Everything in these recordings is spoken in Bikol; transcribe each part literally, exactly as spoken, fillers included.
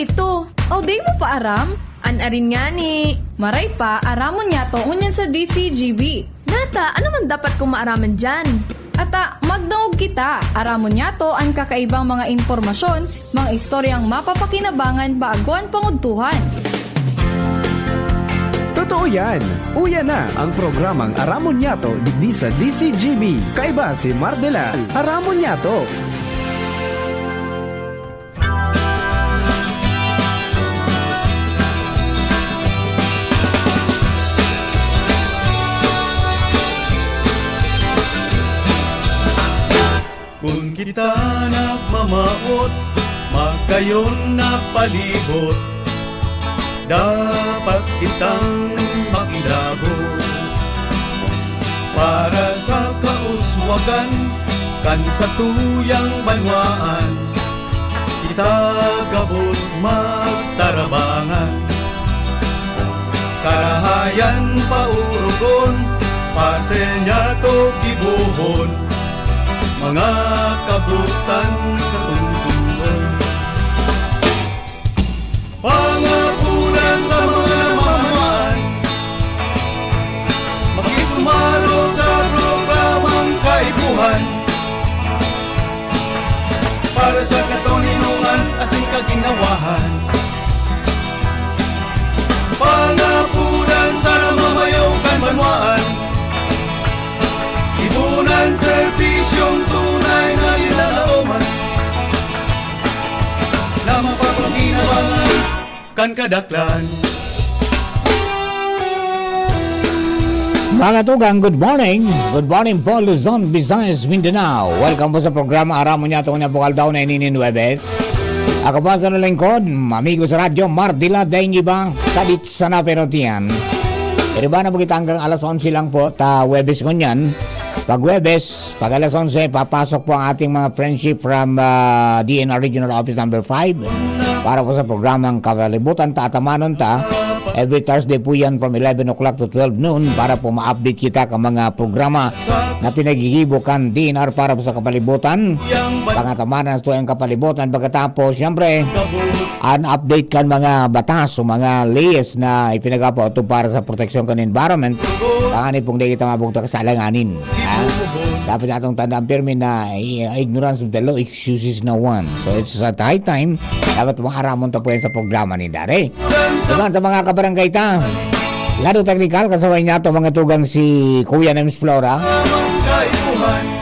Ito, o di mo pa aram? An arin ngani. Maray pa, aramon niyato ngunyan sa D C G B. Nata, ano man dapat kong maaraman diyan? Ata, magdangog kita. Aramon niyato an kakaibang mga impormasyon, mga istoryang mapapakinabangan bago an pangudtuhan. Totoo yan! Uya na ang programang Aramon Niyato digdi sa D C G B. Kaiba si Mardela. Aramon Niyato! Kun kita nagmamawot, magkayon na palibot, dapat kitang makilabot. Para sa kauswagan kan satuyang banwaan, kita gabos magtarabangan. Karahayan paurugon, parte niyato gibohon, mga kabutan sa tungsungon. Pangapunan sa mga namamaan, makisumaro sa programang kaipuhan. Para sa katoninongan asin kaginawahan, pangapunan sa namamayo kan banwaan, ipunan serbisyong tunay na linalaoman na mapapakinabangan kan kadaklan. Mga tugang, good morning. Good morning po, Luzon, Visayas, Mindanao. Welcome po sa programa Aramon Niyato na bukal daw na ininin Webes. Ako po ang lingkod, amigo sa radyo, Mardila Daing Iba, Kadit sana pero tiyan. Pero ba na kita hanggang alas onse lang po, ta Webes ngunyan. Pag Webes, pag alas onse, papasok po ang ating mga friendship from ah, D N R Regional Office Number five para po sa programang Kapalibutan. Tatamanon ta, every Thursday po yan from eleven o'clock to twelve noon para po ma-update kita ka mga programa na pinagigibo kan D N R para po sa kapalibutan. Pangatamanan sa tuyang kapalibutan. Pagkatapos, siyempre, an update kan mga batas o mga layas na ipinagpapautog para sa proteksyon kan environment. Tanganing pong di kita mabugtak sa alanganin. Ha? Dapat natong tandaan pirmi na i- ignorance of the law excuses no one. So it's at high time, dapat maaramon ta po yan sa programa ni Dare. Naman sa mga kabarangay ta, Lado Technical, kasabay niya to mga tugang si Kuya Nems Flora.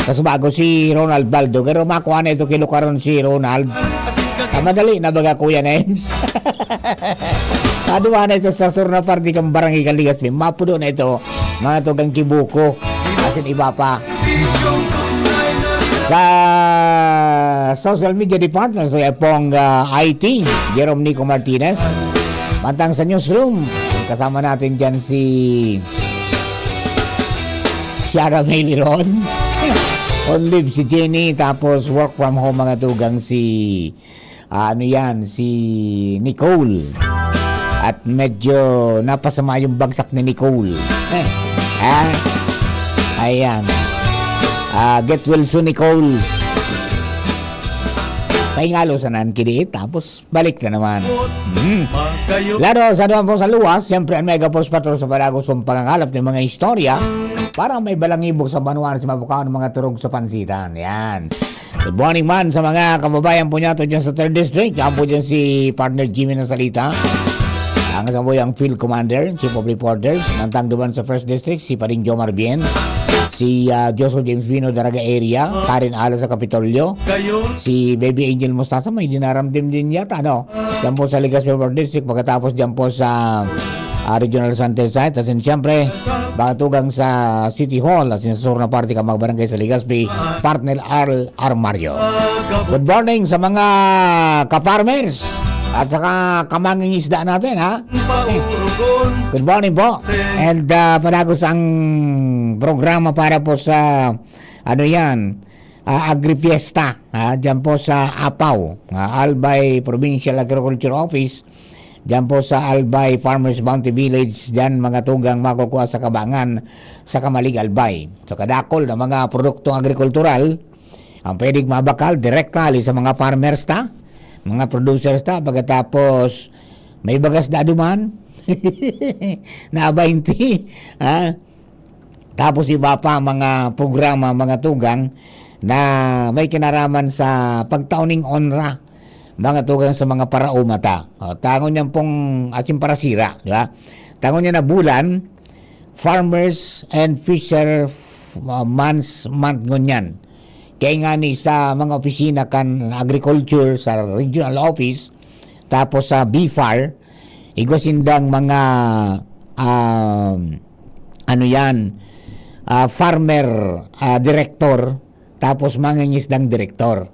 Kasubago si Ronald Baldo. Pero makuha na ito kilukaron si Ronald. Ah, madali na baga, Kuya Nems. Aduwa na ito sa sur na parte kang Barangay Kaligas, may mapudo na ito, mga tugang kibuko. Asin iba pa. Sa social media department, so pong ah, I T, Jerome Nico Martinez. Mantang sa newsroom, kasama natin dyan si Shara May Liron. On leave si Jenny, tapos work from home mga tugang si, ah, ano yan, si Nicole. At medyo napasama yung bagsak ni Nicole. Eh, ah, ayan. Ah, get well soon, Nicole. Paingalo sa nan kini, tapos balik na naman. Hmm. Laro sa duman po sa luwas, siyempre ang Mega Force Patrol sa Baragos pong pangangalap ng mga istorya para may balangibog sa banwa sa mabukaw ng mga turog sa pansitan. Yan. Good morning man sa mga kababayan po niya to dyan sa third District. Yan po dyan si partner Jimmy na salita. Ang sa ang field commander, chief of reporters, mantang duman sa first district, si Pading Jomar Bien, si uh, Joshua James Bino, Daraga area, Karen Ala sa Kapitolyo, si Baby Angel Mustasa, may dinaramdam din yata, no? Yan po sa Legazpi Northern District, pagkatapos dyan po sa ah, Regional Santel Site. As in, siyempre, batugang sa City Hall, as in, sa sur na parte ka mga barangay sa Legazpi, partner Arl Armario. Good morning sa mga ka-farmers at saka kamangingisda natin, ha? Good morning po. And uh, padagos ang programa para po sa, ano yan, uh, Agrifiesta, ha? Diyan po sa Apaw, uh, Albay Provincial Agriculture Office. Diyan po sa Albay Farmers Bounty Village, diyan mga tugang makukuha sa Kabangan, sa Kamalig, Albay. So kadakol na mga produktong agrikultural ang pwedeng mabakal direkta ali sa mga farmers ta. mga producers ta, pagkatapos may bagas na duman na baynte, ha? Tapos iba pa mga programa, mga tugang na may kinaraman sa pagtao ning onra, mga tugang, sa mga paraoma ta. O, tangon niyan pong asin parasira, di ba? Tangon niya na bulan, Farmers and Fisher f-, uh, Man's Month ngunyan. Kaya nga ni sa mga opisina kan agriculture sa regional office, tapos sa B far, igwa sindang mga, um, ano yan, ah, farmer, ah, director, tapos mangingisdang direktor.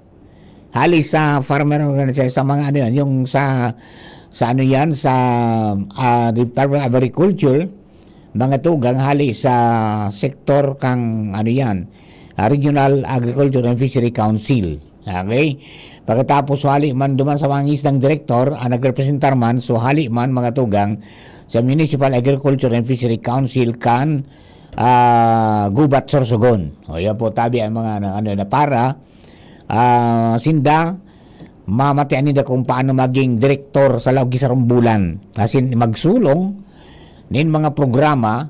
Hali sa farmer organization, sa mga ano yan, yung sa, sa ano yan, sa, ah, Department of Agriculture, mga tugang hali sa sektor kang ano yan, ah, Regional Agriculture and Fishery Council. Okay? Pagkatapos hali man duman sa mangingisdang direktor, ang nagrepresentar man, so hali man mga tugang sa Municipal Agriculture and Fishery Council kan, ah, Gubat, Sorsogon. O, yan po, tabi ang mga na, ano, na para, ah, sinda, mamatian ninda kung paano maging direktor sa laog ki sarong bulan. Asin magsulong nin mga programa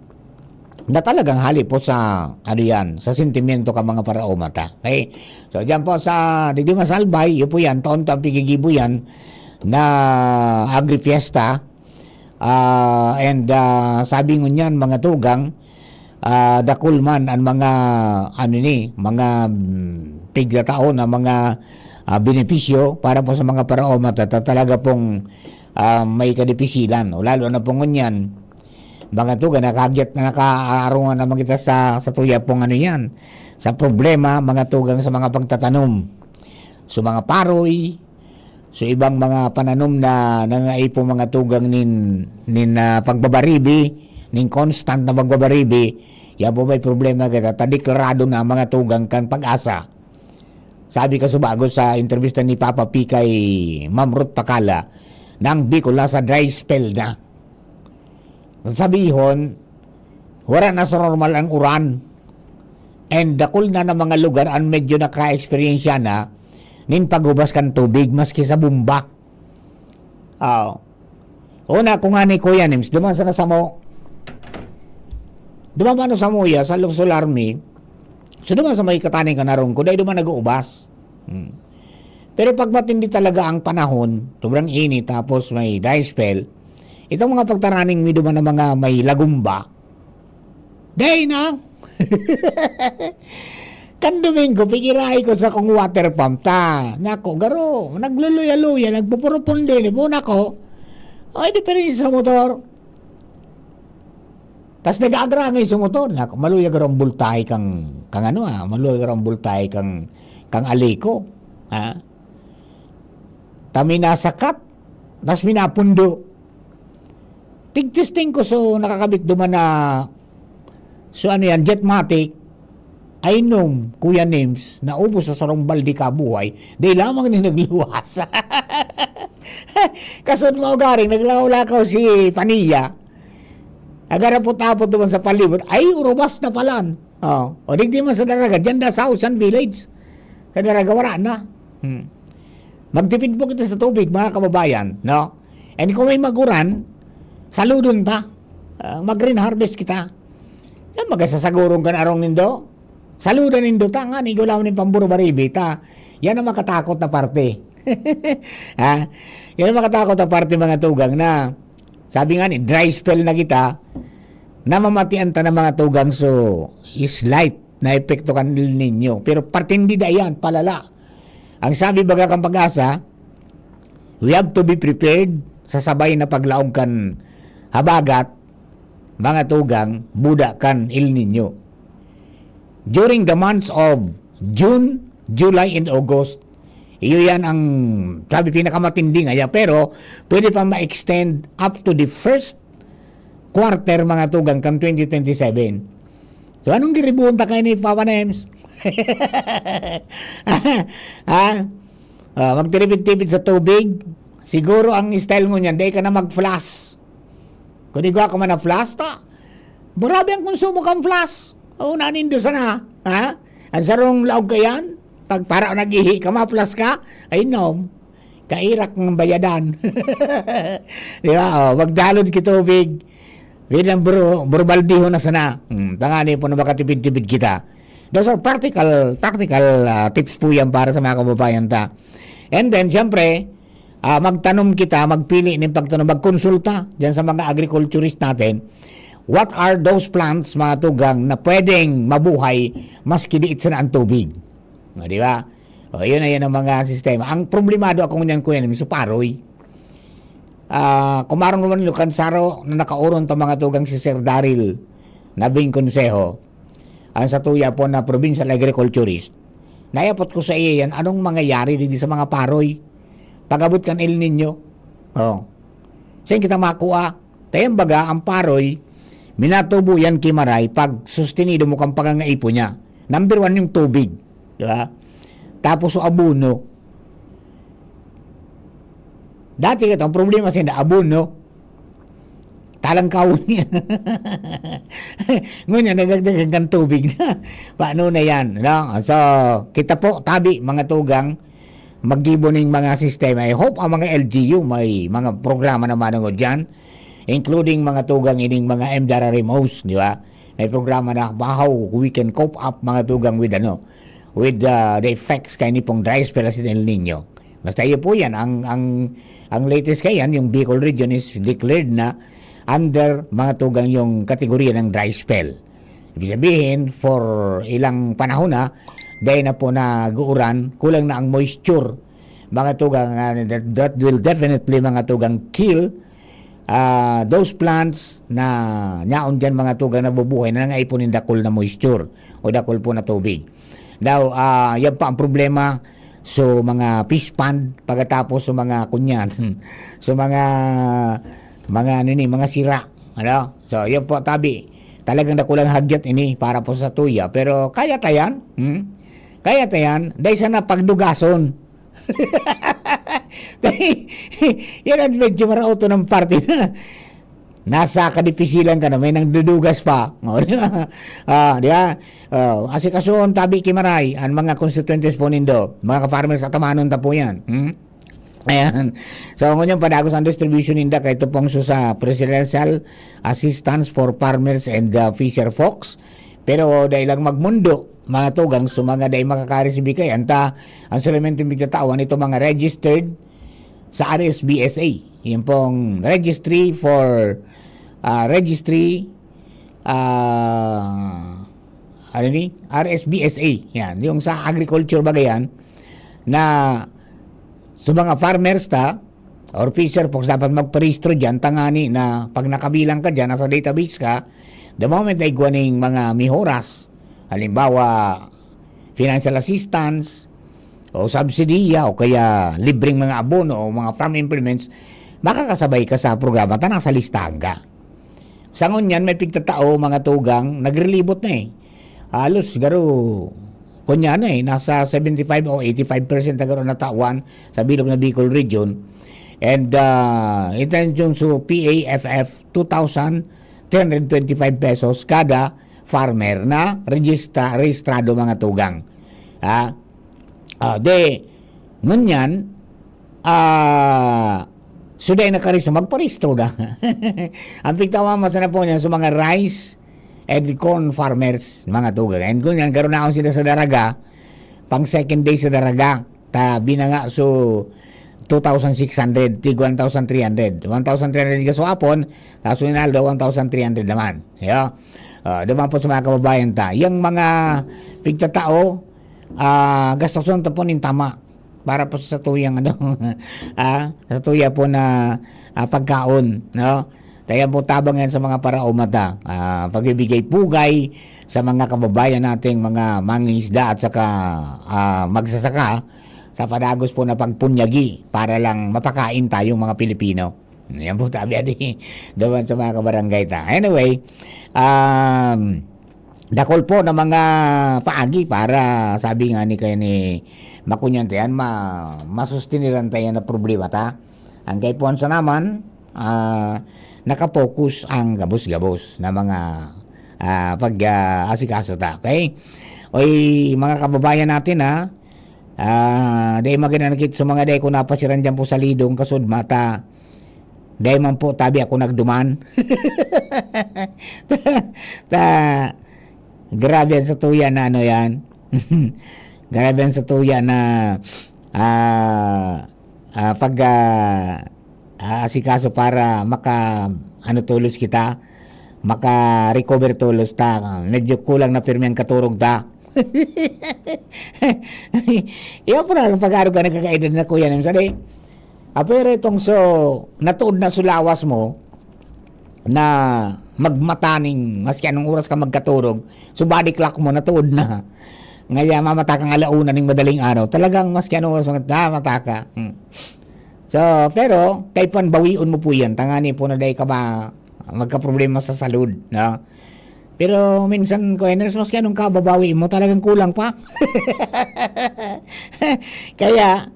na talagang hali po sa, ano yan, sa sentimento ka mga paraoma ta. Okay? So, diyan po sa, di, di masalbay, yun po yan, taon-taon pigigibo yan na Agri-Fiesta. Ah, and, ah, sabi ngunyan, mga tugang, ah, dakul man ang mga, ano ni, mga, mm, pigtatao na mga, ah, benepisyo para po sa mga paraoma ta, ta-, talaga pong, ah, may kadipisilan. O lalo na po ngunyan, mga tugang, nakagyat na nakaarungan naman kita sa, sa tuya pong ano yan, sa problema, mga tugang, sa mga pagtatanom. So, mga paroy, so, ibang mga pananom na nangaipo mga tugang nin, nin, ah, pagbabaribi, nin constant na pagbabaribi, yan po may problema kita. Tadeklarado na ang mga tugang kan Pag-asa. Sabi kasubago sa entrevista ni Papa P kay Ma'am Ruth Pacala, na ang Bicol nasa dry spell na. Sabihon, wala na sa normal ang uran. And dakul na na mga lugar ang medyo naka-eksperyensya na nin paghubas kan tubig maski sa bomba. Ah, una, kung ani, Kuya Nims, duman sana samo, duman mano samo iya, sa Luzon Army, so duman sa may Kataning Kanarong ko, dahil duman nag-uubas. Hmm. Pero pag matindi talaga ang panahon, sobrang init, tapos may dry spell, itong mga pagtaraning mi duman ng mga may lagumba, dahil na, kan Domingo, pigirahay ko sa kong water pump ta. Nako, garo, nagluluya-luya, nagpupurupundi, ni po nako. Ay, diferensya sa motor. Tas nag-aagrangay sa motor. Nako, maluya garo ang bultahe kang, kang ano, ah, maluya garo ang bultahe kang, kang aliko. Ha? Ta minasakat, tas minapundo. Tigtesting ko, so, nakakabit duman na, so, ano yan, Jetmatic. Ay, nung, Kuya Nims, naubos sa sarong balde kabuhay, dahil lamang ni nagluwas. Kasunod mo, garing, naglakaw-lakaw si Pania. Nagarapot-apot duman sa palibot, ay, urubas na palan. Oh, o digdi man sa Daraga, diyan da sa Usan Village. Sa Daraga, wala na. Hmm. Magtipid po kita sa tubig, mga kababayan, no? And kung may maguran, saludon ta. Ah, mag-rain harvest kita. Yan, magasasagurong kan arong nindo. Saludan nindo ta, nga, nigulaw nin pamburo baribi ta. Yan ang makatakot na parte. Ha? Yan ang makatakot na parte, mga tugang, na sabi nga ni, dry spell na kita, namamatian ta ng mga tugang, so, slight na epekto kan El Nino. Pero partindida yan, palala. Ang sabi baga kan Pag-asa, we have to be prepared sa sabay na paglaog kan habagat, mga tugang, buda kan El Nino. During the months of June, July, and August, iyo yan ang, sabi, pinakamatindi ngaya, pero pwede pa ma-extend up to the first quarter, mga tugang, kan twenty twenty-seven. So, anong giribuon ta kayo ni Papa Nems? Ha? Ah, magtiripid-tipid sa tubig. Siguro ang style mo niyan, dai ka na mag-flash. Kung igwa ka man na flash, ta, grabe ang konsumo kang flash. Oo, nanindo sana, ha? Ang sarong laog ka yan, pag para nag-ihi ka, ma-flash ka, ay no. Kairak ng bayadan. Di ba? Oh, magdalon ki tubig. Bilang bro, burbaldiho na sana. Hmm, tangani po na makatipid-tipid kita. Those are practical, practical ah, tips po yan para sa mga kababayan ta. And then, siyempre, ah, magtanom kita, magpili ng pagtanom, magkonsulta dyan sa mga agriculturist natin. What are those plants, mga tugang, na pwedeng mabuhay maski diit sana ang tubig? O, di ba? O, yun na yan ang mga sistema. Ang problemado ako ngunyan, kuya, ni Miso Paroy. Ah, kumarong naman yung kansaro na nakaoron ta mga tugang si Sir Daryl Nabing Consejo, ang satuya po na provincial agriculturist. Nayapot ko sa iya yan, anong mangyayari digdi sa mga paroy? Pag-abot kan El Niño? Oh. Saan kita makuha? Tayang baga, ang paroy, minatubo yan ki Maray pag sustenido mo kang pangangaipo niya. Number one yung tubig. Di ba? Tapos, so, abono. Dati ka, ang problema sinda, abono. Talangkaw niya. Ngunyan, nadagdagan kang tubig na. Paano na yan? No? So, kita po, tabi, mga tugang, maggibo ning mga sistema. I hope ang mga L G U may mga programa na manungod dyan, including mga tugang ining mga M D R R M Os, di ba? May programa na how we can cope up, mga tugang, with ano, with uh, the effects kaini pong dry spell as in El Nino. Basta iyo po yan. Ang, ang, ang latest kayan, yung Bicol region is declared na under, mga tugang, yung kategorya ng dry spell. Ibig sabihin, for ilang panahon na, dahil na po nag-uuran, kulang na ang moisture. Mga tugang, ah, that, that will definitely, mga tugang, kill ah, those plants na nyaon dyan, mga tugang, nabubuhay na nangaipon ng dakul na moisture o dakul po na tubig. Now, ah, yan pa ang problema. So, mga fish pond, pagkatapos sa mga kunyan, so, mga, mga, ano ni, mga sira. Ano? So, yan po, tabi. Talagang dakulang hagyat ini para po sa tuya. Pero kaya ta yan. Hmm? Kaya ta yan. Dahil sana pagdugason. Yan ang medyo maraot na parte na nasa kadipisilan ka na, may nangdudugas pa. O, di ba? Ah, di ba? Oh, asikasuhon, tabi ki Maray, ang mga konstituyentes po nindo, mga ka-farmers, atamanon ta po yan. Hmm? Ayan. So, ngunyan, padagos ang distribution ninda kay ito pong sa Presidential Assistance for Farmers and uh, Fisher Folks. Pero dahil lang magmundo, mga tugang, sa mga dahil makakareceive kay anta, ang solamente migtatawan ito mga registered sa R S B S A. Yan pong registry for ah, registry, ah, ano ni? R S B S A. Yan. Yung sa agriculture, baga yan, na sa mga farmers ta, or fisher folks, dapat magparehistro dyan, tangani na pag nakabilang ka dyan, nasa database ka, the moment na igwa ning mga mihoras, halimbawa, financial assistance, o subsidiya, o kaya libreng mga abono, o mga farm implements, makakasabay ka sa programa ta, nasa listahan ka. Sa ngunyan, may pigtatao, mga tugang, nagrelibot na eh. Halos, garo, kunya na eh, nasa seventy-five o eighty-five percent na garo natawan sa bilog na Bicol Region. And uh, ito yung so P A F F, two thousand three hundred twenty-five pesos kada farmer na register, rehistrado, mga tugang. Ha? Ah, de, ngunyan, ah, suday na karisto, magparehistro na. Ang pigtawa, mas na po niya sa mga rice and corn farmers, mga tugang. And ngunyan, garo na ako sila sa Daraga, pang second day sa Daraga, ta binanga so two thousand six hundred, tig one thousand three hundred. One thousand three hundred ka swapon, tapos inaldo, one thousand three hundred naman. Yeah. Uh, duman po sa mga kababayan ta. Yung mga pigtatao, ah, gastoson ta po nin tama para po sa tuyang, ano, ah, sa tuya po na ah, pagkaon, no? Kaya po tabang yan sa mga paraoma ta. Ah, pagbibigay pugay sa mga kababayan nating mga mangingisda at saka ah, magsasaka sa padagos po na pagpunyagi para lang mapakain tayong mga Pilipino. Yan po, tabi adi. Duman sa mga kabarangay ta. Anyway, um, dakol po na mga paagi para, sabi nga ni, kaya ni Makunyan ta yan, ma-, masustiniran ta yan na problema ta. Ang kay Puan sa naman, ah, nakapokus ang gabos-gabos na mga ah, pag ah, asikaso ta. Okay? Oy, mga kababayan natin, ha, Ah, dai maganakit sa mga dai ko napasiran diyan po sa Lidong, kasud mata. Dai man po, tabi ako nagduman. Ta, grabe yan sa tuya na ano yan. Grabe yan sa tuya na, ah, ah, pag, ah, ah, asikaso para maka, ano, tulos kita, maka-recover tulos ta. Medyo kulang na pirmi ang katurog ta. Iyo po na, pag-aro ka, nagkakaedad na, kuya, nang sa day. Ah, pero itong so, natuod na sulawas mo na magmataning, maski anong oras ka magkaturog, so body clock mo, natuod na. Ngaya, mamata kang alauna ning madaling araw. Talagang maski anong oras, mamata ka. Hmm. So, pero, kay pan bawion mo po yan. Tangani po na dahil ka ma-, magkaproblema sa salud, no? Pero minsan, Kuya Nels, maski anong kababawi mo, talagang kulang pa. Kaya,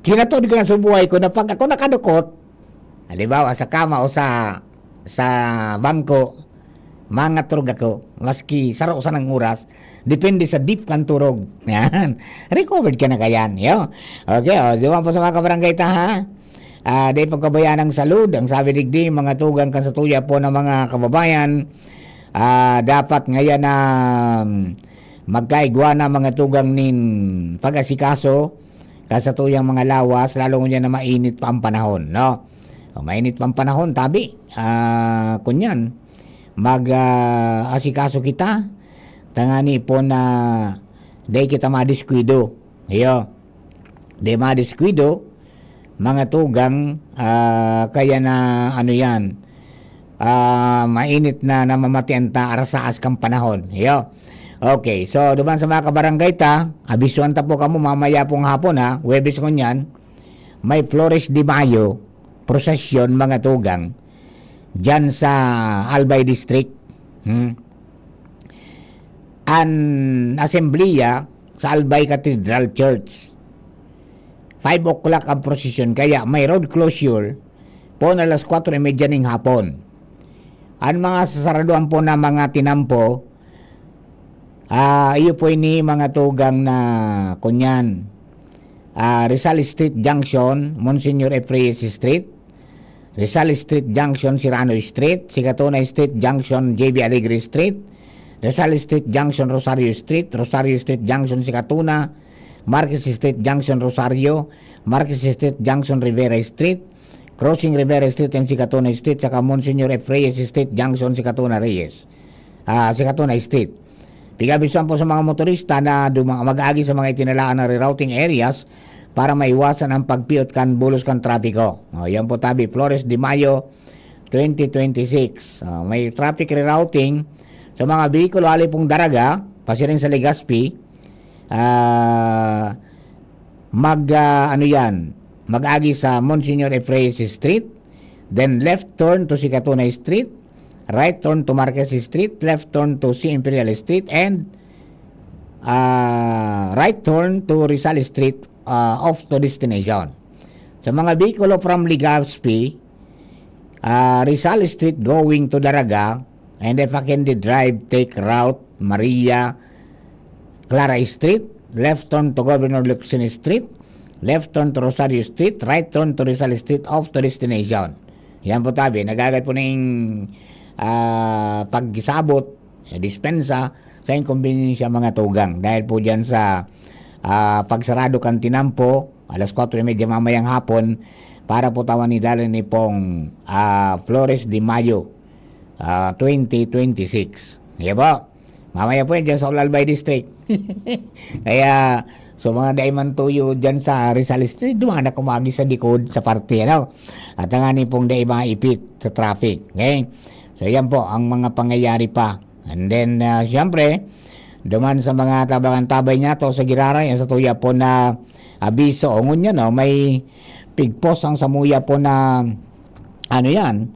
tinatod ko na sa buhay ko na pag ako nakadukot, halimbawa, sa kama o sa, sa bangko, mangaturog ako. Maski saro sanang oras, depende sa deep kan turog. Yan. Recovered ka na kayan. Yo. Okay, o, duman po sa mga kabarangay ta, ha? Ah, dai pagkabayaan ang salud. Ang sabi digdi, mga tugang kan sa tuya po ng mga kababayan, ah, dapat ngayon na, mm, magkaigwa na mga tugang nin pag-asikaso kan sa tuyang mga lawas, lalo ngunyan na mainit pa ang panahon, no? O, mainit pa ang panahon, tabi. Ah, kunyan, mag, ah, asikaso kita, tangani po na dai kita madiskwido. Iyo. Dai madiskwido, mga tugang, ah, kaya na, ano yan, ah, mainit na namamatian ta, arasaas kang panahon. Iyo. Okay, so, duman sa mga kabarangay ta, abisuan ta po kamo mamaya pong hapon, ha, Huwebes ngunyan, may Flores de Mayo, prosesyon, mga tugang, dyan sa Albay District. Hmm. An asembleya sa Albay Cathedral Church. Five o'clock ang prosesyon, kaya may road closure po na alas kwatro y media ning hapon. Ang mga sasaraduan po na mga tinampo, ah, iyo po ini mga tugang na kunyan, ah, Rizal Street Junction, Monsignor Efreyes Street, Rizal Street Junction, Serrano Street, Sikatuna Street Junction, J B Alegre Street, Rizal Street Junction, Rosario Street, Rosario Street Junction, Sikatuna, Marquez Street Junction, Rosario, Marquez Street Junction, Rivera Street, Crossing Rivera Street and Sikatuna Street, saka Monsignor Efreyes Street Junction, Sikatuna Reyes. Ah, Sikatuna Street. Pig-abisoan po sa mga motorista na duma-, mag-agi sa mga itinalaan na rerouting areas para maiwasan ang pagpiot kan bulos kan trapiko. O, yan po tabi, Flores de Mayo, twenty twenty-six. Ah, may traffic rerouting sa mga behikulo hali pong Daraga, pasiring sa Legazpi. Ah, mag, ah, ano yan, mag-agi sa Monsignor Efreyes Street, then left turn to Sikatuna Street, right turn to Marquez Street, left turn to C Imperial Street, and, ah, right turn to Rizal Street, ah, off to destination. Sa mga behikulo from Legazpi, ah, Rizal Street going to Daraga, and if I can drive, take route Maria Clara Street, left turn to Governor Locsin Street, left turn to Rosario Street, right turn to Rizal Street, off to destination. Yan po tabi, nagagad po na yung, ah, pagsabot, eh, dispensa sa inkumbensya mga tugang. Dahil po dyan sa, ah, pagsarado kan tinampo, alas kwatro y media mamayang hapon, para po tawan ni Dalen ni pong, ah, Flores de Mayo, ah, twenty twenty-six. Yan po. Mamaya po yan dyan sa Olalbay District. Kaya, so mga dai man tuyo dyan sa Rizal Street, duman na kumagi sa likod, sa parte, ano? At ang ani pong dai maipit sa traffic. Okay? So, yan po ang mga pangyayari pa. And then, ah, siyempre, duman sa mga tabangan-tabay niya to sa Giraray, ang sa tuya po na abiso, o ngunyan, no, may pigpos ang samuya po na, ano yan,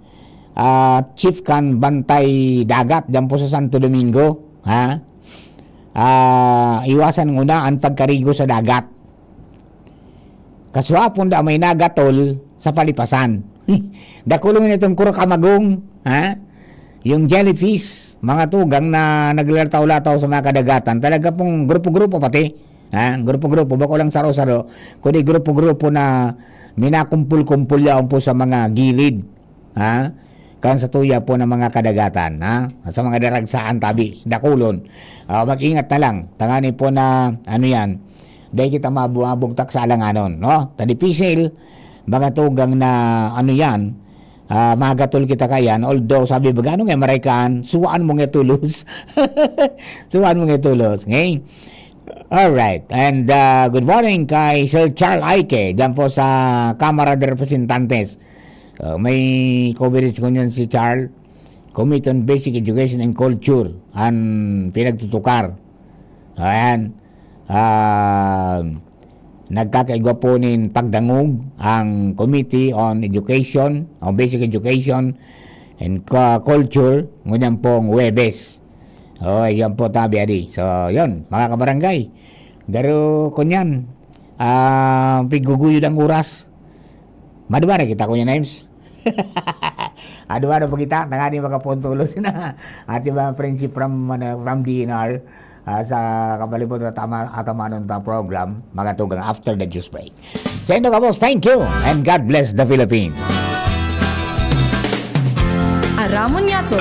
ah, chief kan bantay dagat dyan po sa Santo Domingo, ha? Ah, iwasan nguna ang pagkarigo sa dagat. Kaswapon da may nagatol sa palipasan. Dakulong nitong kuro kamagong, ha? Yung jellyfish, mga tugang na naglalataw-lataw sa mga kadagatan, talaga pong grupo-grupo pati. Ha? Grupo-grupo, bako lang saro-saro, kundi grupo-grupo na minakumpul-kumpul yaon po sa mga gilid, ha? Kan sa tuya po ng mga kadagatan, ha? Sa mga daragsaan tabi, dakulon. Ah, mag-ingat na lang. Tangani po na, ano yan, dahil kita mabu-, mabugtak sa alanganon, no? Tadipisil, mga tugang na, ano yan, ah, magatol kita kayan. Although, sabi ba, gano nga, Maraykan, suwaan mo nga tulos. Suwaan mo nga tulos. Okay? Alright. And, ah, good morning kay Sir Charles Aike, dyan po sa Kamara de Representantes. Ah, may coverage ko niyan si Charles. Committee on Basic Education and Culture an pinagtutukar. Ayan. Ah, nagkakaigwa po nin pagdangog ang Committee on Education, on Basic Education and Cu-, Culture, ngunyan pong Huwebes. Oh, yan po, tabi, adi. So, yun, mga kabarangay. Daro, kunyan, ah, piguguyod ang oras. Maduma na kita, Kuya Nimes. Aduma na po kita, tangani makapuntulos na. At yung mga friendship from, ano, from D N R, ah, sa kapalibot at ama-, atamanon ta program, mga tugang after the juice break. Sa inyo, kabos, thank you and God bless the Philippines. Aramon niya to.